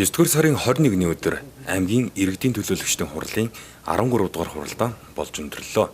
9 дугаар сарын 21-ний өдөр аймгийн иргэдийн төлөөлөгчдийн хурлын 13 дугаар хуралдаан болж өндөрлөө.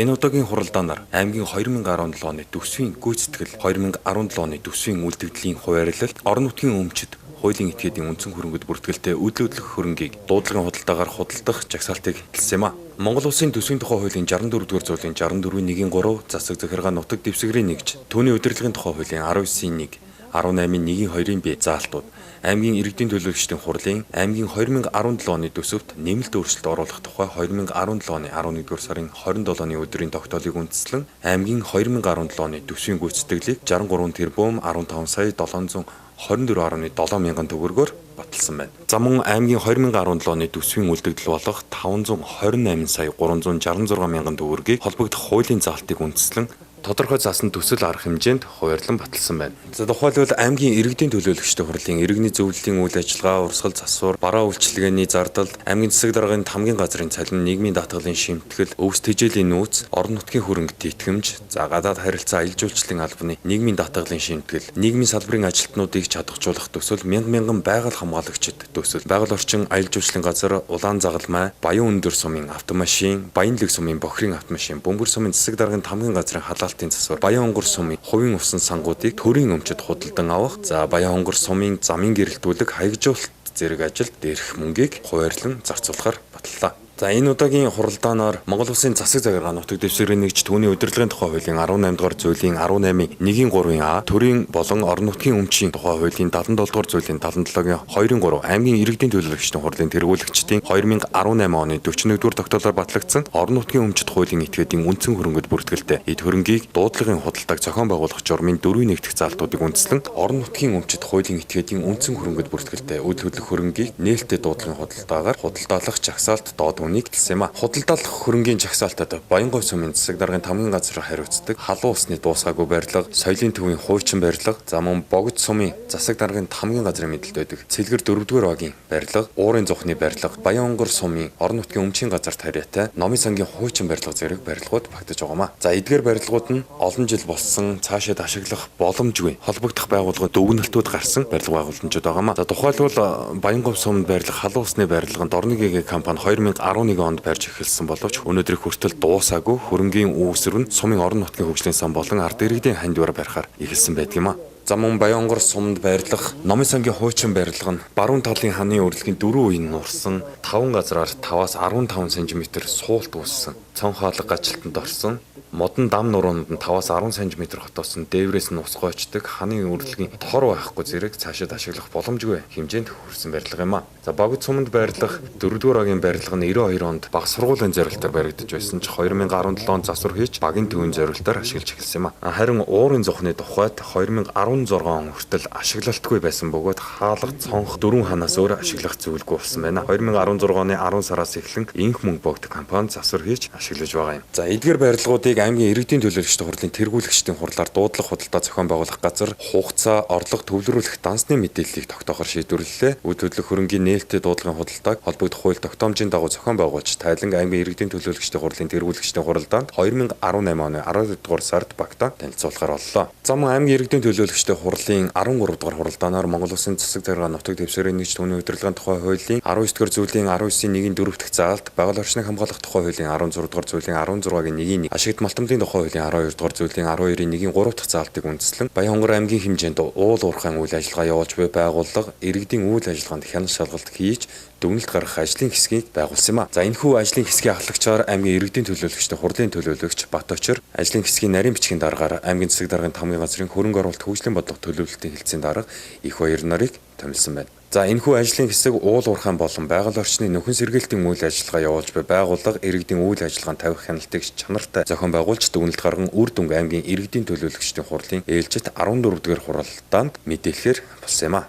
Энэ удаагийн хуралдаанаар аймгийн 2017 оны төсвийн гүйцэтгэл, 2017 оны төсвийн үлдэгдлийн хуваарлалт, орон нутгийн өмчид хуулийн этгээдийн үндсэн хөрөнгөд бүртгэлтэй үйл хөдлөх хөрөнгийг дуудлагын худалдаагаар худалдах жагсаалтыг хэлсэн юм а. Монгол Улсын төсвийн тухай хуулийн 64 дугаар зүйлийн 64-ийн 1-3, засаг захиргаа нутаг дэвсгэрийн нэгж, түүний удирдлагын тухай хуулийн 19-ийн 1, 18-ийн 1-2-ын Б заалтууд аймгийн иргэдийн төлөөлөгчдийн хурлын аймгийн 2017 оны төсөвт нэмэлт өөрчлөлт оруулах тухай 2017 оны 11-р сарын 27-ны өдрийн тогтоолыг үндэслэн аймгийн 2017 оны төсвийн гүйцэтгэлийг 63 тэрбум 15 сая 724.7 мянган төгрөгөөр баталсан байна. За мөн аймгийн 2017 оны төсвийн үлдэгдэл болох 528 сая 366 мянган төгрөгийг холбогдох хуулийн заалтыг үндэслэн тодорхой заасан төсөл арга хэмжээнд хуваарлан баталсан байна. За тухайлбал аймгийн иргэдийн төлөөлөгчдийн хурлын иргэний зөвлөлийн үйл ажиллагаа, урсгал засвар, бараа үйлчилгээний зардал, аймгийн засаг даргын тамгийн газрын цалин, нийгмийн даатгалын шимтгэл, өвс тэжээлийн нөөц, орон нутгийн хөрөнгө тэтгэмж, за гадаад харилцаа аялал жуулчлалын албаны нийгмийн даатгалын шимтгэл, нийгмийн салбарын ажилтнуудыг чадваржуулах төсөл, мянга мянган байгаль хамгаалагчид төсөл, байгаль орчин аялал жуулчлалын газар, улаан загалмай, Баян өндөр сумын автомашин, Баянлэг сумын бохирын автомашин, Бөмбөр сумын засаг даргын тамгийн газрын халаалтын засвар, Баян онгор сумын хувийн усан сангуудыг төрийн өмчөд худалдан авах, за Баян онгор сумын замын гэрэлтүүлэг хаягжуулалт зэрэг ажилд дээрх мөнгийг хуваарлан зарцуулахар баталлаа. За энэ удаагийн хуралдаанаар Монгол Улсын засаг захиргаа нутаг дэвсгэрийн нэгж түүний удирдлагын тухай хуулийн 18 дугаар зүйлийн 18-ийн 1-3-ын А, төрийн болон орон нутгийн өмчийн тухай хуулийн 77 дугаар зүйлийн 77-гийн 2-3, аймгийн иргэдийн төлөөлөгчдийн хурлын тэргүүлэгчдийн 2018 оны 41 дугаар тогтоолоор батлагдсан орон нутгийн өмчид хуулийн этгээдийн үндсэн хөрөнгөд бүртгэлтэй эд хөрөнгийг дуудлагын худалдааг зохион байгуулах журмын 4-ийн нэгдэх заалтуудыг үндэслэн орон нутгийн өмчид хуулийн этгээдийн үндсэн хөрөнгөд бүртгэлтэй үйл хөдлөх хөрөнгийг нээлттэй дуудлагын худалдаагаар худалдаалах жагсаалт доод үнийг хэлсэн юм а. Худалдаалах хөрөнгийн жагсаалтад Баянговь сумын засаг даргын тамгийн газар хариуцдаг халуун усны дуусгаагүй барилга, соёлын төвийн хуучин барилга, за мөн Богд сумын засаг даргын тамгийн газрын мэдлэлд байдаг Цэлгэр 4-р багийн барилга, Уурын зовхны барилга, Баян-Онгор сумын орон нутгийн өмчийн газарт харьяатай Номын сангийн хуучин барилга зэрэг барилгууд багтаж байгаа юм а. За эдгээр барилгууд нь олон жил болсон цаашид ашиглах боломжгүй холбогдох байгууллагын дүгнэлтүүд гарсан барилга байгууламжууд байгаа юм а. За тухайлбал Баянговь сумд барилга, халуун усны барилга нь Дорны ГГ компани 2011 онд барьж эхэлсэн боловч өнөөдрийг хүртэл дуусаагүй хөрөнгийн үүсвэр нь сумын орон нутгийн хөгжлийн сан болон ард иргэдийн хандивар барихаар эхэлсэн байдаг юм а. За мөн Баян-Онгор сумд барилга, Номын сангийн хуучин барилга нь баруун талын ханы өрлөгийн 4 үеийн нурсан, 5 газраар 5-аас 15 см суулт үүссэн, цон хаалга гажилтанд орсон, модон дам нуруунд нь 5-аас 10 см хотоосон, дээврээс нь ус гойчдаг, ханы өрлөгийн тор байхгүй зэрэг цаашид ашиглах боломжгүй хэмжээнд хүрсэн барилга юм а. За Богд суманд барилга 4-р агийн барилга нь 92 онд баг сургуулийн зорилтоор баригдаж байсан ч 2017 онд засвар хийж багийн төвийн зорилтоор ашиглаж эхэлсэн юм а. Харин Уурын зовхны тухайд 2016 он хүртэл ашиглалтгүй байсан бөгөөд хаалга цонх 4 ханаас өөр ашиглах зүйлгүй болсон байна. 2016 оны 10 сараас эхлэн Инх мөнгө богд компани засвар хийж ашиглаж байгаа юм. За эдгээр барилгуудыг аймгийн иргэдийн төлөөлөгчдийн хурлын тэргүүлэгчдийн хурлаар дуудлага худалдаа зохион байгуулах газар хугацаа, орлого төвлөрүүлэх дансны мэдээллийг тогтоохоор шийдвэрлэлээ. Үйл хөдлөх хөрөнгийн нээлттэй дуудлагын худалдааг холбогдох хууль тогтоомжийн дагуу зохион байгуулж тайлан аймгийн иргэдийн төлөөлөгчдийн хурлын тэргүүлэгчдийн хуралдаанд 2018 оны 12 дугаар сард багтаа танилцуулахар боллоо. За мөн аймгийн иргэдийн төлөөлөгчдийн хурлын 13 дугаар хуралдаанаар Монгол Улсын засаг захиргаа нутаг дэвсгэрийн нэгж түүний удирдлагын тухай хуулийн 19 дугаар зүйлийн 19-ийн 1-ийн 4 дахь заалт, байгаль орчныг хамгаалах тухай хуулийн 16 дугаар зүйлийн 16-гийн 1-ийн 1, ашигт малтамдын тухай хуулийн 12 дугаар зүйлийн 12-ийн 1-ийн 3 дахь заалтыг үндэслэн Баян-Хонгор аймгийн хэмжээнд уул уурхайн үйл ажиллагаа явуулж буй байгууллага иргэдийн үйл ажиллагаанд хяналт шалгалт хийж дүгнэлт гаргах ажлын хэсгийг байгуулсан юм а. За энэхүү ажлын хэсгийн ахлагчаар аймгийн иргэдийн төлөөлөгчдийн хурлын төлөөлөгч Бат Очир, ажлын хэсгийн нарийн бичгийн даргаар аймгийн засаг даргын тамгийн газрын хөрөнгө оруулалт хөгжлийн бодлого төлөвлөлтийн хэлтсийн дарга их баяр нарыг томилсон байна. За энэхүү ажлын хэсэг уул уурхайн болон байгаль орчны нөхөн сэргийлтийн үйл ажиллагаа явуулж буй байгууллага иргэдийн үйл ажиллагаанд тавих хяналтыг чанартай зохион байгуулж дүгнэлт гарган үр дүнг аймгийн иргэдийн төлөөлөгчдийн хурлын ээлжит 14 дугаар хуралдаанд мэдээлэхээр болсон юм а.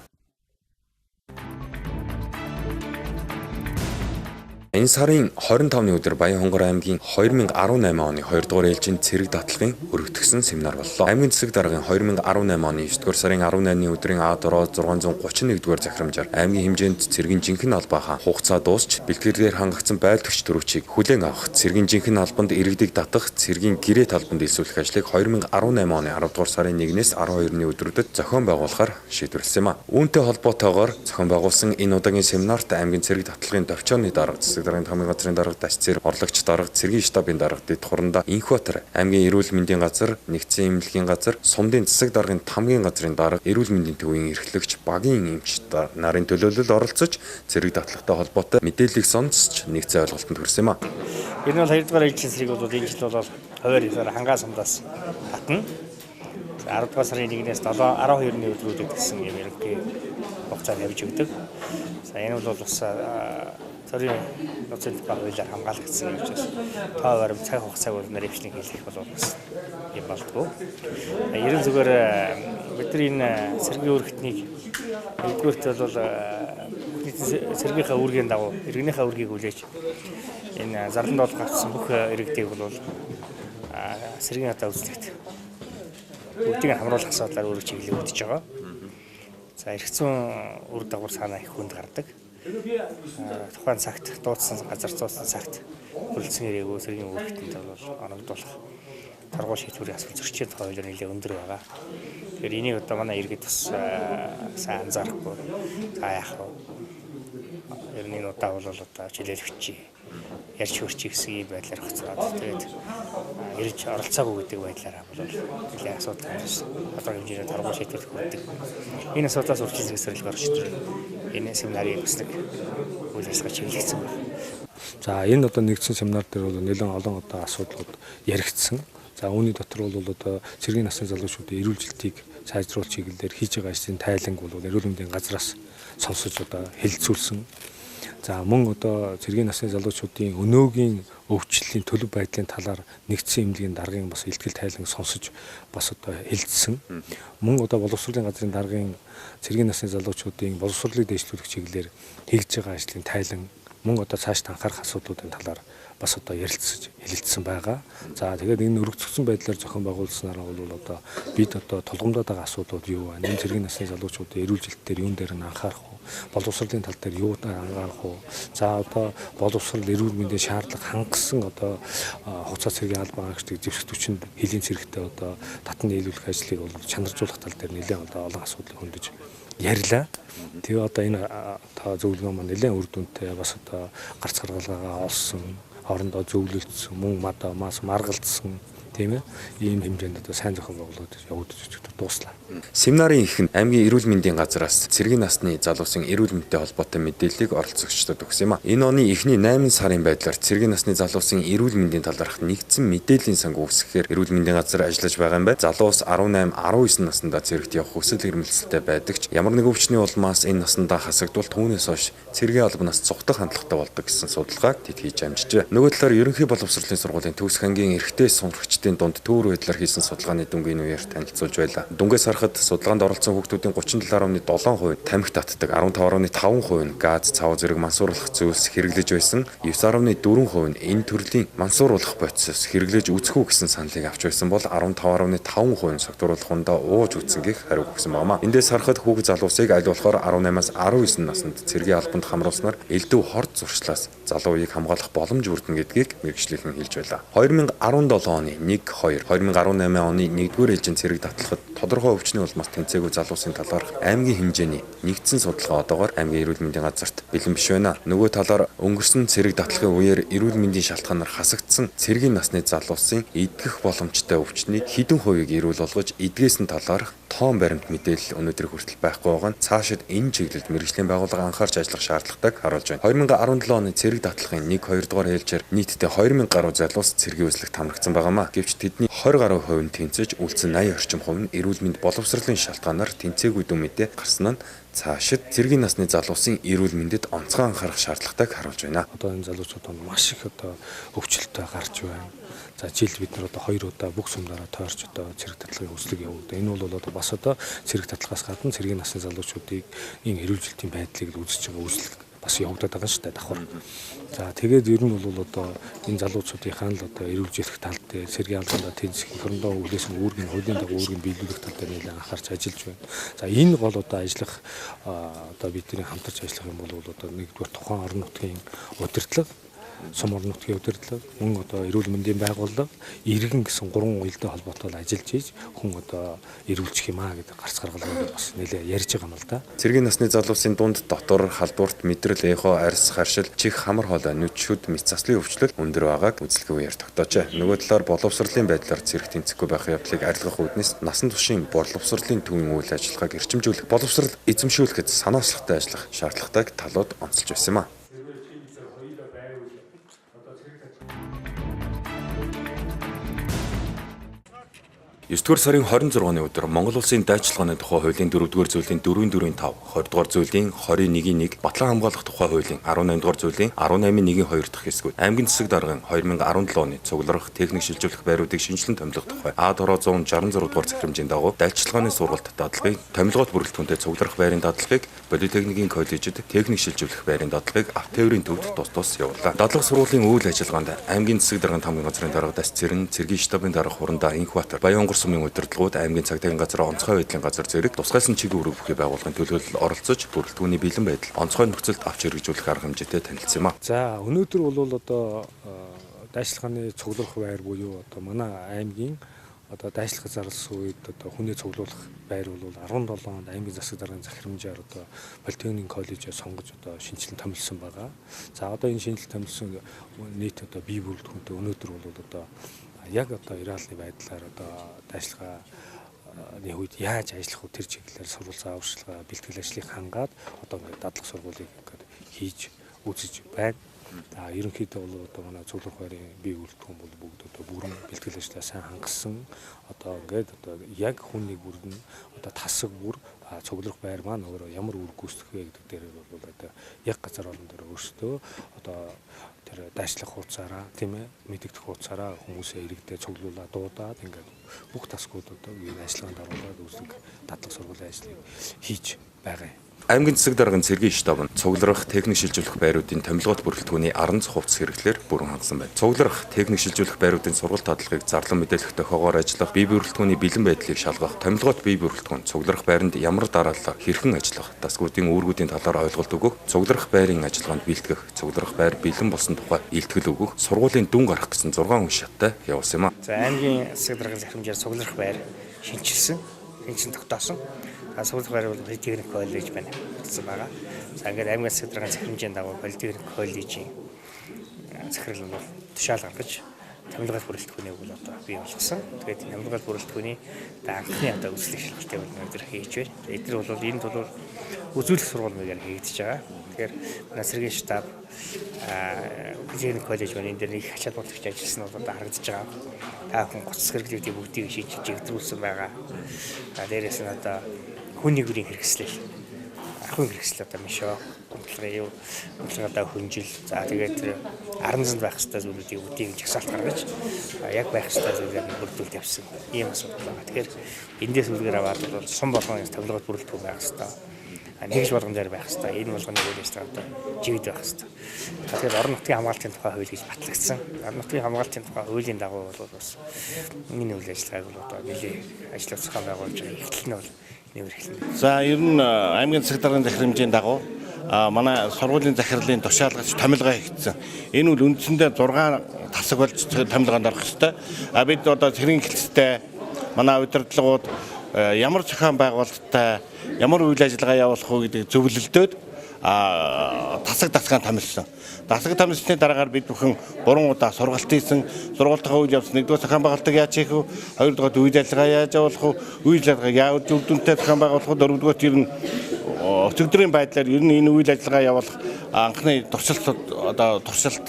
Энэ сарын 25-ны өдөр Баян-Хонгор аймгийн 2018 оны 2 дугаар ээлжийн цэрэг даатгалын өргөтгсөн семинар боллоо. Аймгийн засаг даргын 2018 оны 9 дугаар сарын 18-ны өдрийн А-дороо 631 дугаар захирамжаар аймгийн хэмжээнд цэргийн жинхэнэ албаахаа хугацаа дуусч бэлтгэлээр хангагдсан байлдагч төрөвчийг хүлээн авах, цэргийн жинхэнэ албанд иргэдийг татах, цэргийн гэрээ талбанд элсүүлэх ажлыг 2018 оны 10 дугаар сарын 1-ээс 12-ны өдрүүдэд зохион байгуулахар шийдвэрлэсэн юм а. Үүнтэй холбоотойгоор зохион байгуулсан энэ удаагийн семинарт аймгийн цэрэг даатгалын товчооны дарга, засаг даргын хамгийн газрын дарга, Дашцэр, орлогч дарга, цэргийн штабын дарга, Дэд хуранда Инхбатар, аймгийн эрүүл мэндийн газар, нэгдсэн эмнэлгийн газар, Сумдын засаг даргын тамгийн газрын дарга, эрүүл мэндийн төвийн эрхлэгч, багийн эмч нарын төлөөлөл оролцож цэрэг даатгалтай холбоотой мэдээллийг сонсч нэгдсэн ойлголтод хүрсэн юм а. Энэ бол 2 дугаар ээлжийн цэрэг бол энэ жил бол хувиар ёсоор хангаа сумдаас татна. 10 дугаар сарын 1-ээс 7 12-ны өдрүүдэд гэсэн юм ерөнхий хугацаа тавьж өгдөг. За энэ бол бас цорын нууцын тухай хуулиар хамгаалагдсан юм учраас тоо барим цаг хугацааг бол нарийвчлан хэлэх бол бас юм болдгоо. Ерөн зүгээр бидний энэ цэргийн үүрэгтнийг нэгдүгээрт бол цэргийнхаа үүргийн дагуу иргэнийхээ үүргийг хүлээж энэ зарланд болох авсан бүх иргэдийг бол цэргийн хатаа үзлэгт бүгдийг хамруулах асуудлаар үүрэг чиглэл өгдөж байгаа. За эрх зүйн үр дагавар санаа их хүнд гардаг. Тухайн цагт дуудсан газар зуусан цагт хүрэлцэн ирээгүй цэргийн үүрэгтэнд бол оногдуулах торгуул шийдвэрийн асуудал зөрчил хуулиар нэлээд өндөр байгаа. Тэгэхээр энийг одоо манай иргэд бас сайн анзаарахгүй. За яах вэ? Ер нь энэ удаа бол одоо чилээлэгч ярьж хөрчих гэсэн ийм байдлаар хоцроод тэгээд ирж оролцоогүй гэдэг байдлаараа бол нэлээд асуудал гарсан. Одоо хэмжээний торгуул шийдвэрлэх хүрдэг. Энэ асуудлаас үргэлж зэрэг гарч энэ семинарыг бас нэг үйл ажиллагаа чиглэгдсэн байна. За энэ одоо нэгдсэн семинар дээр бол нэлээд олон одоо асуудлууд яригдсан. За үүний дотор бол одоо цэргийн насны залуучуудын эрүүлжилтийг сайжруулах чиглэлээр хийж байгаа ажлын тайланг бол эрүүл мэндийн газраас сонсож одоо хэлэлцүүлсэн. За мөн одоо цэргийн насны залуучуудын өнөөгийн өвчлөлийн төлөв байдлын талаар нэгдсэн эмнэлгийн даргын бас илтгэл тайлан сонсож бас одоо хэлэлцсэн. Мөн одоо боловсролын газрын даргын цэргийн насны залуучуудын боловсролыг дэвшлүүлэх чиглэлээр хийж байгаа ажлын тайлан мөн одоо цаашд анхаарах асуудлуудын талаар бас одоо ярилцаж хэлэлцсэн байгаа. За тэгээд энэ өргөцгсөн байдлаар зохион байгуулснараа бол одоо бид одоо тулгамдаад байгаа асуудлууд юу вэ? Энэ цэргийн насны залуучуудын эрүүлжилт дээр юун дээр нь анхаарах вэ? Боловсролын тал дээр юу анхаарах вэ? За одоо боловсрол эрүүл мэндийн шаардлага хангасан одоо хугацаа цэргийн албан хаагчдыг зэвсэг түвшинд хөлийн цэрэгтэй одоо татан нийлүүлэх ажлыг бол чанаржуулах тал дээр нэлээд одоо олон асуудлыг хөндөж ярьлаа. Тэгээ одоо энэ одоо зөвлөгөө маань нэлээд үр дүнтэй бас одоо гарц гаргалгаагаа олсон, орондоо зөвлөлдсөн, мөн мадаа мас маргалдсан тийм ээ. Ийм хэмжээнд одоо сайн зохион байгуулалт явагдаж дууслаа. Семинарын эхэнд аймгийн эрүүл мэндийн газраас цэргийн насны залуусын эрүүл мэндтэй холбоотой мэдээллийг оролцогчдод өгсөн юм а. Энэ оны эхний 8 сарын байдлаар цэргийн насны залуусын эрүүл мэндийн талаарх нэгдсэн мэдээллийн санг үүсгэхээр эрүүл мэндийн газар ажиллаж байгаа юм байна. Залуус 18, 19 наснда цэрэгт явах хүсэл эрмэлзэлтэй байдаг ч ямар нэгэн өвчний улмаас энэ наснда хасагдвал түүнээс хойш цэргийн албанаас цугтах хандлагатай болдог гэсэн судалгааг тэд хийж амжижээ. Нөгөө талаар ерөнхий боловсролын сургуулийн төгс хангийн эрэгтэй сурагчдын дунд төвөр байдлаар хийсэн судалгааны дүнгийн үеэр танилцуулж байлаа. Дүнгээс харахад судалгаанд оролцсон хүүхдүүдийн 37.7% тамхи татдаг, 15.5% нь газ, цав зэрэг мансууруулах зүйлс хэрэглэж байсан, 9.4% нь энэ төрлийн мансууруулах бодисоос хэрэглэж үзэхүү гэсэн саналыг авч байсан бол 15.5% нь согтууруулах хундаа ууж үзсэн гэх хариу өгсөн байна. Эндээс харахад хүүхэд залуусыг аль болохоор 18-аас 19 наснд цэргийн албанд хамруулснаар элдв хорд зуршлаас залуу үеийг хамгаалах боломж бүрдэнэ гэдгийг мэргэжлийнхэн хэлж байлаа. 2017 оны 1 2 2018 оны 1-р ээлжийн цэрэг датлахад тодорхой өвчний улмаас тэнцээгүй залуусын талаарх аймгийн хэмжээний нэгдсэн судалгаа одоогоор аймгийн эрүүл мэндийн газарт бэлэн биш байна. Нөгөө талаар өнгөрсөн цэрэг датлахын үеэр эрүүл мэндийн шалтгаанаар хасагдсан цэргийн насны залуусын эдгэх боломжтой өвчний хэдэн хувийг эрүүл болгож эдгээсэн талаарх тоон баримт мэдээлэл өнөөдөр хүртэл байхгүй байгаа нь цаашид энэ чиглэлд мэргэжлийн байгууллага анхаарч ажиллах шаардлагатайг харуулж байна. 2017 оны цэрэг датлахын 1 2 дугаар ээлжээр нийтдээ 2000 гаруй залуус цэргийн үзлэгт хамрагдсан байгаамаа. Гэвч тэдний 20 гаруй хувь нь тэнцэж үлдсэн 80 орчим хувь нь эрүүл мэнд боловсролын шалтгаанаар тэнцээгүй дүн мэдээ гарсан нь цаашид цэргийн насны залуусын эрүүл мэндэд онцгой анхаарах шаардлагатайг харуулж байна. Одоо энэ залуучууд маш их одоо өвчлөлтөй гарч байна. За жил бид нар одоо 2 удаа бүх сумдаараа тойрч одоо цэрэг татлагын үзлэг явуулдаг. Энэ бол одоо бас одоо цэрэг татлагаас гадна цэргийн насны залуучуудыг энэ эрүүлжилтийн байдлыг л үзэж байгаа үзлэг бас явагдаад байгаа шүү дээ давхар. За тэгээд ер нь бол одоо энэ залуучуудынхаа л одоо эрүүлжүүлэх тал дээр цэргийн албандаа тэнцэх эх орондоо хүлээсэн үүрэг нь хуулийн дагуу үүргийг биелүүлэх тал дээр нэлээд анхаарч ажиллаж байна. За энэ гол одоо ажиллах одоо бидний хамтарч ажиллах юм бол одоо нэгдүгээр тухайн орон нутгийн удирдлага, сум орон нутгийн удирдлага, мөн одоо эрүүл мэндийн байгууллага, иргэн гэсэн гурван уялдаа холбоотой ажиллаж хийж хүн одоо эрүүлчих юм аа гэдэг гарц гаргалгааг бас нэлээ ярьж байгаа юм л да. Цэргийн насны залуусын дунд дотор халдварт мэдрэл, эхо, арьс, харшил, чих, хамар хоолой, нүд, шүд, мэс заслын өвчлөл өндөр байгааг үзэлгүй үеэр тогтоожээ. Нөгөө талаар боловсролын байдлаар цэрэг тэнцэхгүй байх явдлыг арилгах үүднээс насан туршийн боловсролын төвийн үйл ажиллагааг эрчимжүүлэх, боловсрол эзэмшүүлэхэд санаачлахтай ажиллах шаардлагатайг талууд онцолж байсан юм а. 9-р сарын 26-ны өдөр Монгол Улсын дайчилгааны тухай хуулийн 4-р зүйлийн 4-4-5, 20-р зүйлийн 21-1, батлан хамгаалах тухай хуулийн 18-р зүйлийн 18-1-2 дахь хэсгүүд, аймгийн засаг даргын 2017 оны цугларах техник шилжүүлэх байруудыг шинжилэн томилох тухай А дороо 166 дугаар захирамжийн дагуу дайчилгааны сургалт дадлагыг томилгоот бүрэлдэхүүнтэй цугларах байрын дадлагыг Политехникийн коллежид техник шилжүүлэх байрын дадлагыг Автоеврын төвд тус тус явууллаа. Дадлага сургуулийн үйл ажиллагаанд аймгийн засаг даргын тамгын газрын дарга Дас Цэрэн, цэргийн штабын дарга Хурандаа Инхбатар, Баян сумын удирдлагууд, аймгийн цагдаагийн газар, онцгой байдлын газар зэрэг тусгайлсан чиглэл үүрэг бүхий байгууллагын төлөөлөл оролцож бүрэлдэхүүний бэлэн байдал, онцгой нөхцөлд авч хэрэгжүүлэх арга хэмжээтэй танилцсан юм а. За өнөөдөр бол одоо дайчилгааны цугларах байр буюу одоо манай аймгийн одоо дайчлах зарласан үед одоо хүнээ цуглуулах байр бол 17 онд аймгийн засаг даргын захирамжаар одоо Политехникийн коллежоо сонгож одоо шинжилэн томилсон байгаа. За одоо энэ шинжилэн томилсон нийт одоо бие бүрэлдэхүүнтэй өнөөдөр бол одоо яг одоо Иралны байдлаар одоо дайчилгааны үед яаж ажиллах вэ тэр чиглэлээр сурвалжаа аваршилгаа бэлтгэл ажлыг хангаад одоо ингээд дадлах сургуулийг ингээд хийж үзэж байна. За ерөнхийдөө бол одоо манай цугларах байрын бие бүрэлдэхүүн бол бүгд одоо бүрэн бэлтгэл ажлаа сайн хангасан. Одоо ингээд одоо яг хүн нэг бүрэн одоо тасаг бүр цугларах байр маань өөрөө ямар үүрэг гүйцэтгэх вэ гэдэг дээр бол одоо яг газар орон дээр өөрсдөө одоо тэр дайчлах хуудасаараа тийм мэдэгдэх хуудасаараа хүмүүсээ иргэдээ цуглуулаад дуудаад ингээд бүх тасгууд одоо энэ ажиллагаанд оруулаад үүсдэг дадлаг сургуулийн ажлыг хийж байгаа юм. Аймгийн засаг даргын цэргийн штаб нь цугларах техник шилжүүлэх байруудын томилгоот бүрэлдэхүүний 10 хувцас хэрэглээр бүрэн хангасан байна. Цугларах техник шилжүүлэх байруудын сургалт дадлагыг зарлан мэдээлэх дохиогоор ажиллах, бие бүрэлдэхүүний бэлэн байдлыг шалгах, томилгоот бие бүрэлдэхүүн цугларах байранд ямар дараалал хэрхэн ажиллах, дасгуудын үүргүүдийн талаар ойлголт өгөх, цугларах байрын ажиллагаанд бэлтгэх, цугларах байр бэлэн болсон тухай илтгэл өгөх, сургуулийн дүн гарах гэсэн 6 үн шаттай явуулсан юм а. За аймгийн засаг даргын захирамжаар цугларах байр шинчилсэн, шинжин тогтоосон. Цугларах байр бол Политехник коллеж байна гэсэн байгаа. За ингээд аймгийн засаг даргын захирамжийн дагуу Политехник коллежийн захирал нь бол тушаал гаргаж томилгоот бүрэлдэхүүнийг бол одоо бий болгосон. Тэгээд томилгоот бүрэлдэхүүний анхны одоо үзлэг шалгалтыг бол өнөөдөр хийж байна. Эдгээр бол энд бол үзүүлэх сургууль маягаар хийгдэж байгаа. Тэгэхээр манай цэргийн штаб Политехник коллеж маань энэ дээр их ачаал бодогч ажилласан нь бол одоо харагдаж байгаа. Та бүхэн гоц хэрэглүүдийг бүгдийг шийдэж жигдрүүлсэн байгаа. Дээрээс нь одоо хүн нэгүрийн хэрэгслэл, ахуйн хэрэгслэл одоо мишо, гомдлогын юу, гомдлогын одоо хөнжил, за тэгээд тэр аран занд байх ёстой зүйлүүдийг бүгдийг жагсаалт гаргаж яг байх ёстой зүйлээр нь бүрдүүлж явсан ийм асуудал байгаа. Тэгэхээр эндээс үлгэр аваад бол сум болгон томилгоот бүрэлдэхүүн байх ёстой. Нэгж болгон дээр байх ёстой. Энэ болгоны үйл ажиллагаа одоо живэд байх ёстой. Тэгэхээр орон нутгийн хамгаалтын тухай хууль гэж батлагдсан. Орон нутгийн хамгаалтын тухай хуулийн дагуу бол бас энэ үйл ажиллагааг бол одоо нэлээд ажил зохион байгуулж байгаа. Эхлэл нь бол нэмэр эхэлнэ. За ер нь аймгийн засаг даргын захирамжийн дагуу манай сургуулийн захирлын тушаалгач томилгоо хийгдсэн. Энэ бол үндсэндээ 6 тасаг болж томилгоонд орох ёстой. А бид одоо цэргийн хэлцтэй манай удирдлагууд ямар зохион байгуулалттай ямар үйл ажиллагаа явуулах уу гэдэг зөвлөлдөөд тасаг дасгаан томилсон. Дасаг томилсны дараагаар бид бүхэн 3 удаа сургалт хийсэн. Сургалтынхаа үйл явц нэгдүгээр зохион байгуулалтыг яаж хийх вэ? Хоёрдугаар үйл ажиллагаа яаж явуулах вэ? Үйл ажиллагааг яаж үр дүнтэй зохион байгуулах вэ? Дөрөвдүгээр ер нь өчигдрийн байдлаар ер нь энэ үйл ажиллагаа явуулах анхны туршилт одоо туршилт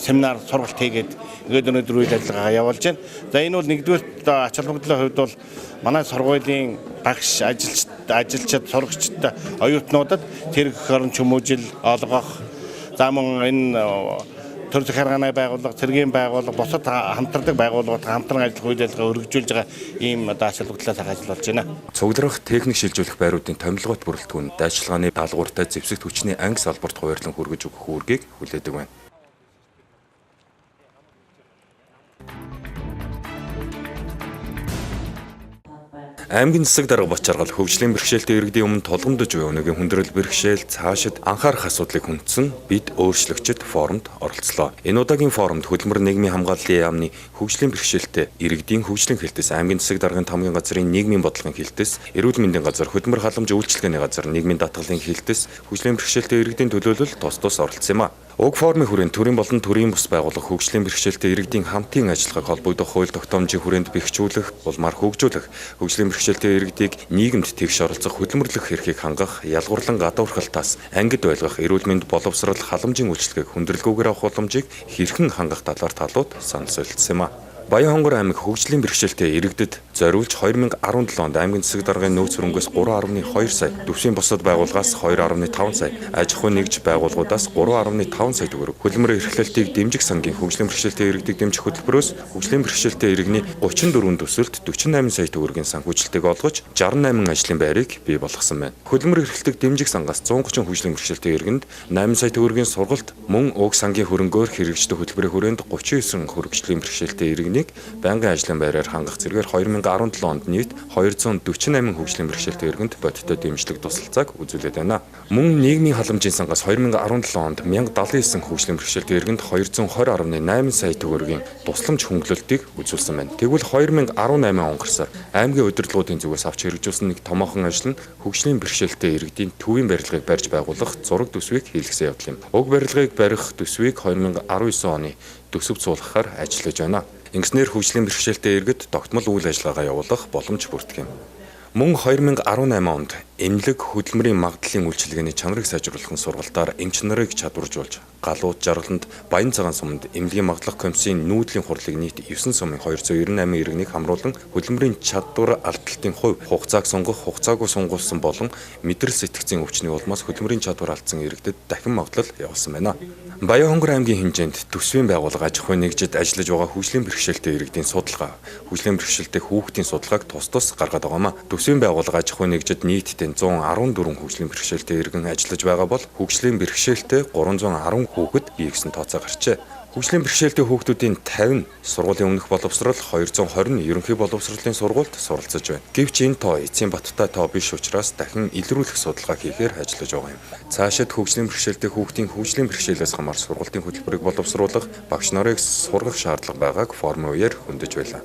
семинар сургалт хийгээд ингээд өнөөдөр үйл ажиллагаа явуулж байна. За энэ бол нэгдүгээр ач холбогдлын хувьд бол манай сургуулийн багш, ажилчид, сурагчид, оюутнуудад тэрэг эх орон чөмөжил олгох, за мөн энэ Төр захиргааны байгууллага, цэргийн байгууллага, бусад хамтардаг байгууллагууд хамтран ажиллах үйл ажиллагаа өргөжүүлж байгаа ийм одоо ач холбогдлоо цаг ажил болж байна. Цугларах техник шилжүүлэх байруудын томилгоот бүрэлдэхүүн дайчилгааны даалгавартай зэвсэгт хүчний анги салбарт хуваарлан хүргэж өгөх үүргийг хүлээдэг байна. Аймгийн засаг дарга Бачаргал хөгжлийн бэрхшээлтэй иргэдийн өмнө тулгамдж буй өнөөгийн хүндрэл бэрхшээл цаашид анхаарах асуудлыг хүндсэн бид өөрчлөгчд форумд оролцлоо. Энэ удаагийн форумд хөдөлмөр нийгмийн хамгааллын яамны хөгжлийн бэрхшээлтэй иргэдийн хөгжлийн хэлтэс, аймгийн засаг даргын тамгийн газрын нийгмийн бодлогын хэлтэс, эрүүл мэндийн газар, хөдөлмөр халамж үйлчилгээний газар, нийгмийн даатгалын хэлтэс, хөгжлийн бэрхшээлтэй иргэдийн төлөөлөл тус тус оролцсон юм а. Уг форумын хүрээнд төрийн болон төрийн бус байгууллага хөгжлийн бэрхшээлтэй иргэдийн хамтын ажиллагааг холбогдох хууль тогтоомжийн хүрээнд бэхжүүлэх, улмаар хөгжүүлэх, хөгжлийн бэрхшээлтэй иргэдийг нийгэмд тэгш оролцох, хөдөлмөрлөх эрхийг хангах, ялгуурлан гадуурхалтаас ангид байлгах, эрүүл мэнд боловсрол халамжийн үйлчилгээг хүндрэлгүйгээр авах боломжийг хэрхэн хангах талаар талууд санал солилцсон юм а. Баян-Хонгор аймаг хөгжлийн бэрхшээлтэй иргэдэд зориулж 2017 онд аймгийн засаг даргын нөөц хөрөнгөөс 3.2 сая, Дүвсийн бусад байгууллагаас 2.5 сая, аж ахуйн нэгж байгууллагуудаас 3.5 сая төгрөг хөдөлмөр эрхлэлтийг дэмжих сангийн хөгжлийн бэрхшээлтэй иргэдийг дэмжих хөтөлбөрөөс хөгжлийн бэрхшээлтэй иргэний 34 төсөлд 48 сая төгрөгийн санхүүжилтийг олгож 68 ажлын байрыг бий болгосон байна. Хөдөлмөр эрхлэлтийг дэмжих сангаас 130 хөгжлийн бэрхшээлтэй иргэнд 8 сая төгрөгийн сургалт мөн уг сангийн хөрөнгөөр хэрэгждэг хөтөлбөрийн хүрээнд 39 хөгжлийн бэрхшээлтэй иргэнийг байнгын ажлын байраар хангах зэрэгээр 2017 онд нийт 248 хөгжлийн бэрхшээлтэй иргэнд бодиттой дэмжлэг тусалцааг үзүүлээд байна. Мөн нийгмийн халамжийн сангаас 2017 онд 1079 хөгжлийн бэрхшээлтэй иргэнд 220.8 сая төгрөгийн тусламж хөнгөлөлтийг үзүүлсэн байна. Тэгвэл 2018 он гарсаар аймгийн удирдлагуудын зүгээс авч хэрэгжүүлсэн нэг томоохон ажил нь хөгжлийн бэрхшээлтэй иргэдийн төвийн барилгыг барьж байгуулах зураг төсвийг хийлгэсэн явдал юм. Уг барилгыг барих төсвийг 2019 оны төсөв цуулгахаар ажиллаж байна. Ингэснээр хөгжлийн бэрхшээлтэй иргэд тогтмол үйл ажиллагаагаа явуулах боломж бүрдэх юм. Мөн 2018 онд эмнэлэг хөдөлмөрийн магадлалын үйлчилгээний чанарыг сайжруулах сургалтаар эмч нарыг чадваржуулж, галууд жаргаланд Баян цагаан суманд эмнэлгийн магадлах комиссийн нүүдлийн хурлыг нийт 9 сумын 298 иргэнийг хамруулан хөдөлмөрийн чадвар алдалтын хувь, хугацааг сунгах, хугацаагүй сунгуулсан болон мэдрэл сэтгцийн өвчний улмаас хөдөлмөрийн чадвар алдсан иргэдэд дахин магадлал явуулсан байна. Баян-Хонгор аймгийн хэмжээнд төсвийн байгууллага аж ахуйн нэгжид ажиллаж байгаа хөгжлийн бэрхшээлтэй иргэдийн судалгаа, хөгжлийн бэрхшээлтэй хүүхдийн судалгааг тус тус гаргаад байгаамаа. Төсвийн байгууллага аж ахуйн нэгжид нийтдээ 114 хөгжлийн бэрхшээлтэй иргэн ажиллаж байгаа бол хөгжлийн бэрхшээлтэй 310 хүүхэд бий гэсэн тооцоо гарчээ. Хөгжлийн бэрхшээлтэй хүүхдүүдийн 50 нь сургуулийн өмнөх боловсрол, 220 нь ерөнхий боловсролын сургуульд суралцж байна. Гэвч энэ тоо эцсийн баттай тоо биш учраас дахин илрүүлэх судалгаа хийхээр ажиллаж байгаа юм. Цаашид хөгжлийн бэрхшээлтэй хүүхдийн хөгжлийн бэрхшээлээс хамаар сургуулийн хөтөлбөрийг боловсруулах, багш нарыг сургах шаардлага байгааг форумын үеэр хөндөж байлаа.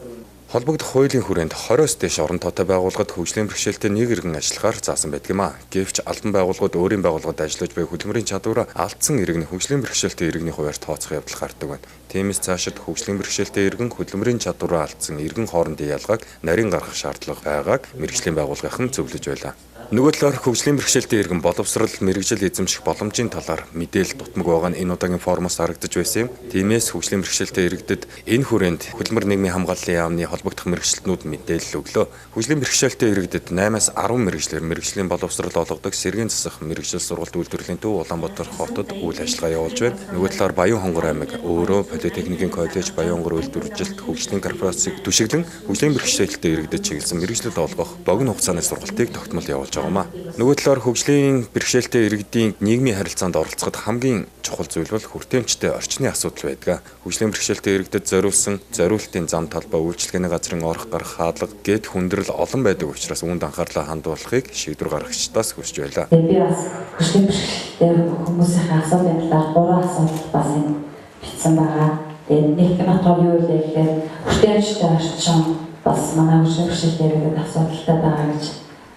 Холбогдох хуулийн хүрээнд 20-оос дээш орон тоотой байгууллагад хөгжлийн бэрхшээлтэй нэг иргэн ажиллахаар заасан байдаг юм а. Гэвч албан байгууллагууд өөрийн байгууллагад ажиллаж буй хөдөлмөрийн чадвараа алдсан иргэний хөгжлийн бэрхшээлтэй иргэний хувиар тооцох явдал гардаг байна. Тиймээс цаашид хөгжлийн бэрхшээлтэй иргэн хөдөлмөрийн чадвараа алдсан иргэн хоорондын ялгааг нарийн гаргах шаардлага байгааг мэргэжлийн байгууллагын зөвлөж байлаа. Нөгөө талаар хөгжлийн бэрхшээлтэй иргэн боловсрол мэргэжил эзэмших боломжийн талаар мэдээлэл дутмаг байгаа нь энэ удаагийн форумоос харагдаж байсан юм. Тиймээс хөгжлийн бэрхшээлтэй иргэдэд энэ хүрээнд хөдөлмөр нийгмийн хамгааллын яамны холбогдох мэргэжилтнүүд мэдээлэл өглөө. Хөгжлийн бэрхшээлтэй иргэдэд 8-аас 10 мэргэжлээр мэргэжлийн боловсрол олгодог сэргийн засах мэргэжил сургалт үйлдвэрлэлийн төв Улаанбаатар хотод үйл ажиллагаа явуулж байна. Нөгөө талаар Баян-Хонгор аймаг өөрөө Политехникийн коллеж, Баян-Хонгор үйлдвэрлэлт хөгжлийн корпорацийг түшиглэн хөгжлийн бэрхшээлтэй иргэдэд чиглэсэн мэргэжил олгох богино хугацааны сургалтыг тогтмол явуулж байгаамаа. Нөгөө талаар хөгжлийн бэрхшээлтэй иргэдийн нийгмийн харилцаанд оролцоход хамгийн чухал зүйл бол хүртээмжтэй орчны асуудал байдаг. Хөгжлийн бэрхшээлтэй иргэдэд зориулсан зориултын зам талбай, үйлчилгээний газрын орох гарах хаалга гэд хүндрэл олон байдаг учраас үүнд анхаарлаа хандуулахыг шийдвэр гаргагчдаас хүсэж байлаа. Би бас хөгжлийн бэрхшээлтэй хүмүүсийн асуудлын талаар 3 асуудал бас энэ бичсэн байгаа. Тэгээд нэг нь болохоор юу вэ гэхээр хүртээмжтэй орчин бас манай хөгжлийн бэрхшээлтэй иргэдэд асуудалтай байгаа гэж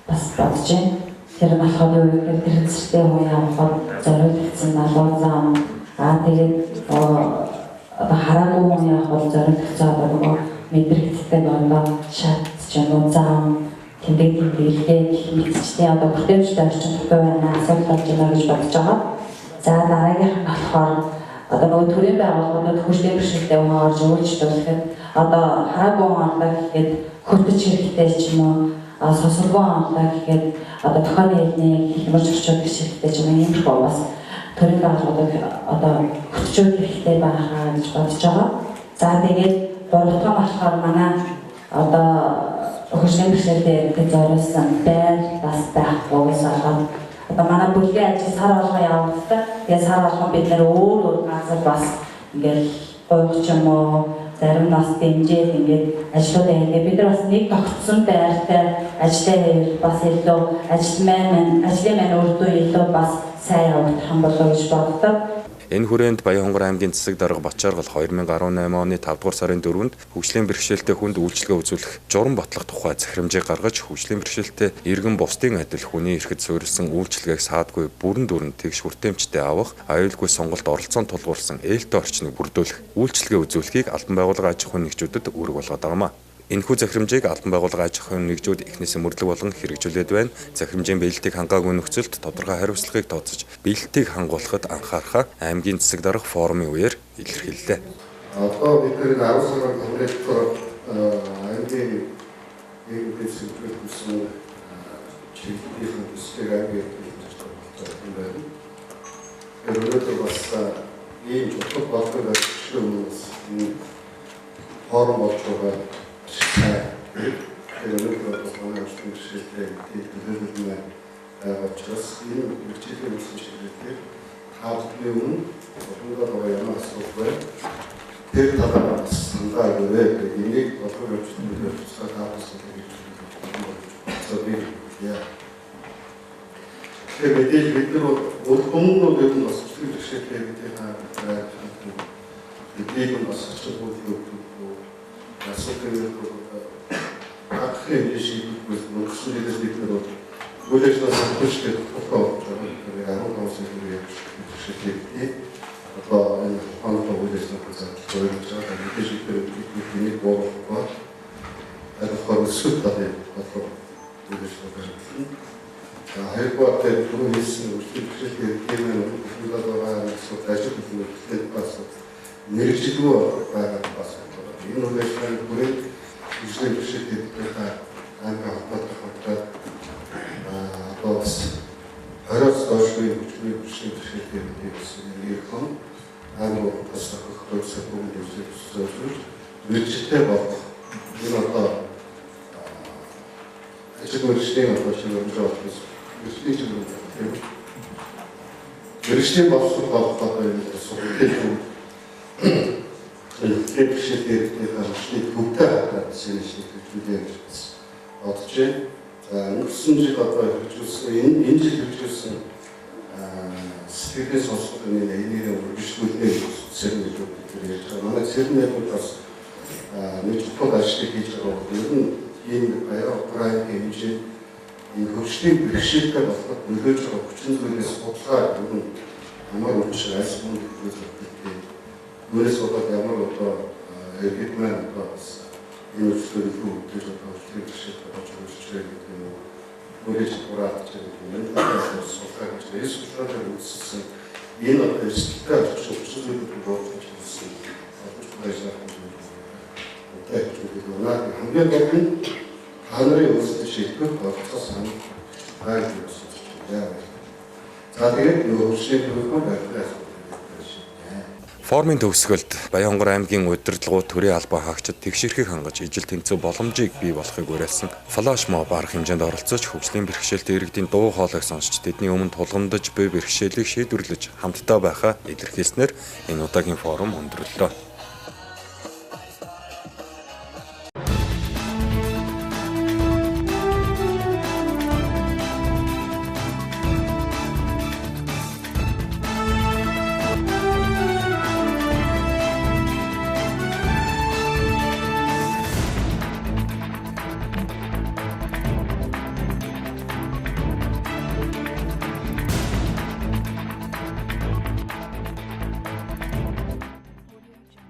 бас бодож байна. Тэр нь болохоор юу гэхээр тэр зэрэгтэй хүн явахад зориулагдсан налуу зам, тэгээд одоо хараагүй хүн явахад зориулагдсан одоо нөгөө мэдрэгддэг одоо шат ч юм уу зам тэмдэг тэмдэглэлээ гэх мэтчтэй одоо хүртээмжтэй орчин дутуу байна, асуудал болж байна гэж бодож байгаа. За дараагийнх нь болохоор одоо нөгөө төрийн байгууллагууд хөгжлийн бэрхшээлтэй хүн орж үйлчлүүлэхэд одоо хараагүй хүн орлоо гэхэд хөтөч хэрэгтэй ч юм уу, сонсолгүй онлоо гэхэд одоо тохионы хэлний хэмэрч орчуулах хэрэгтэй ч юм уу, иймэрхүү бас төрийн байгууллагуудад одоо хөтжүүлэх хэрэгтэй байгаа гэж бодож байгаа. За тэгээд гурав дахь нь болохоор манай одоо хөгжлийн бэрхшээлтэй иргэдэд зориулсан байр бас байхгүйгээс болоод одоо манай бүлгийн ажил сар болгон явагддаг. Тэгээд сар болгон бид нэр өөр өөр газар бас ингээл гуйх ч юм уу зарим нас дэмжээл ингээд ажлуудаа хийгээд бид нар бас нэг тогтсон байртай ажлаа хийвэл бас илүү ажил маань ажлын маань үр дүн илүү бас сайн явагдах юм болоо гэж боддог. Энэ хүрээнд Баянхонгор аймгийн засаг дарга Батчаргал 2018 оны 5 дугаар сарын 4-нд хөгжлийн бэрхшээлтэй хүнд үйлчилгээ үзүүлэх журам батлах тухай захирамжийг гаргаж хөгжлийн бэрхшээлтэй иргэн бусдын адил хүний эрхэд суурилсан үйлчилгээг саадгүй бүрэн дүрэнд тэгш хүртээмжтэй авах, аюулгүй сонголт оролцоон тулгуурсан ээлтэй орчныг бүрдүүлэх үйлчилгээ үзүүлэхийг албан байгууллага аж ахуйн нэгжүүдэд үүрэг болгоод байгаа юм. Энэхүү захирамжийг албан байгууллага аж ахуйн нэгжүүд эхнээсээ мөрдлөг болгон хэрэгжүүлээд байна. Захирамжийн биелэлтийг хангаагүй нөхцөлд тодорхой хариуцлагыг тооцож биелэлтийг хангуулахад анхаарахаа аймгийн засаг дарга форумын үеэр илэрхийллээ. Одоо бид нэр 10 сарын 2-нд аймгийн нийгмийн сэдвээр хүссэн чиглэлийн төслийг аймгийн юм байна. Тэр өнөөдөр бас ийм чухал бодлого барьж өмнөөс энэ форум болж байгаа. Тэр өнөөдөр бас манай хөгжлийн бэрхшээлтэй төлөөлөл байгаа учраас энэ бэрхшээлийн үүсгэн чиглэлээр та бүхний өмнө бурхандаа байгаа ямар асуудал вэ? Тэр талаар бас санаа өгөөрэй гэх энийг бодлого явуулсан тусгай та бүхэн гэж бодсон. Тэгэхээр мэдээж бид нар өмнө нь ер нь бас хөгжлийн бэрхшээлтэй бидний бид бас ач холбогдол өгдөг. Асуудлыг хангах хэмжээ шийдвэр өнгөрсөн жилээс бид нар бол үйл ажиллагаа санхүүжлэх тодорхой болж байгаа. Тэгэхээр 15 сая төгрөг бэрхшээлтэй одоо энэ холбоотой үйл ажиллагааг задлж байгаа. Мэдээж бид энийг бууруулахгүй аль болохоор өсвөл талын бодлого үйл ажиллагаа баримтлана. За хоёрдугаар дээр түрүү хэлсэн хөгжлийн бэрхшээлтэй иргэдийн өмнө байгаа асуудал ажил хөдөлмөртэй бас мэргэжилгүй байгаа бас энэ үйл ажиллагааны хүрээнд хөгжлийн бэрхшээлтэй иргэдийнхээ аймгийн холбоотой хамтраад одоо бас 20-оос доошгүй хөгжлийн бэрхшээлтэй иргэдийн бас иргэн аймаг бас тохирох бодис бүгд хөгжүүлж мэргэжилтэй болох энэ одоо ажил мэргэжлийн одоо чиглэл болох мэргэжлийн чиглэл тийм мэргэжлийн боловсрол болох одоо энэ сургуулийн энэ бэрхшээлтэй иргэдийнхээ хөгжлийн төвтэй хатаад шийдвэрлүүлээ гэж бас бодож байна. За өнгөрсөн жил одоо хэрэгжүүлсэн энэ жил хэрэгжүүлсэн сэтгэлийн сонсголын энерги үргэлжлүүлнэ гэж цэрэн гэж бид ярьж байгаа. Манай цэрэн найдвар бас нэг чухал ажлыг хийж байгаа бол ер нь энэ Баян аймгийн хэмжээ энэ хөгжлийн бэрхшээлтэй болоход нөлөөлж байгаа хүчин зүйлээс судалгаа ер нь ямар учир аль мөнгө нөлөөлөх Үүнээс болоод ямар одоо иргэд маань одоо бас энэ үйлчлэлээр илүү өвдөж одоо хөгжлийн бэрхшээлтэй болж үргэлжлэж гэдэг юм уу өөрийн чадвараа авч байгаа юм. Энэ талаас судалгаа хийж байгаа. Энэ судалгааг үүсгэсэн энэ одоо эрсдэлтэй орчин хүчин зүйлүүд болж ирсэн. Одоо хамгийн гол нь та нарын өөрсдөө шийдвэр гаргах санал байг гэсэн. За тэгээд нөгөө хөгжлийн төвхөн барилга. Форумын төгсгөлд Баянхонгор аймгийн удирдлагууд төрийн албан хаагчид тэгш эрхийг хангаж ижил тэнцүү боломжийг бий болохыг уриалсан. Флаш моб арга хэмжээнд оролцож хөгжлийн бэрхшээлтэй иргэдийн дуу хоолойг сонсч тэдний өмнө тулгамдаж буй бэрхшээлийг шийдвэрлэж хамтдаа байхаа илэрхийлснээр энэ удаагийн форум өндөрлөлөө.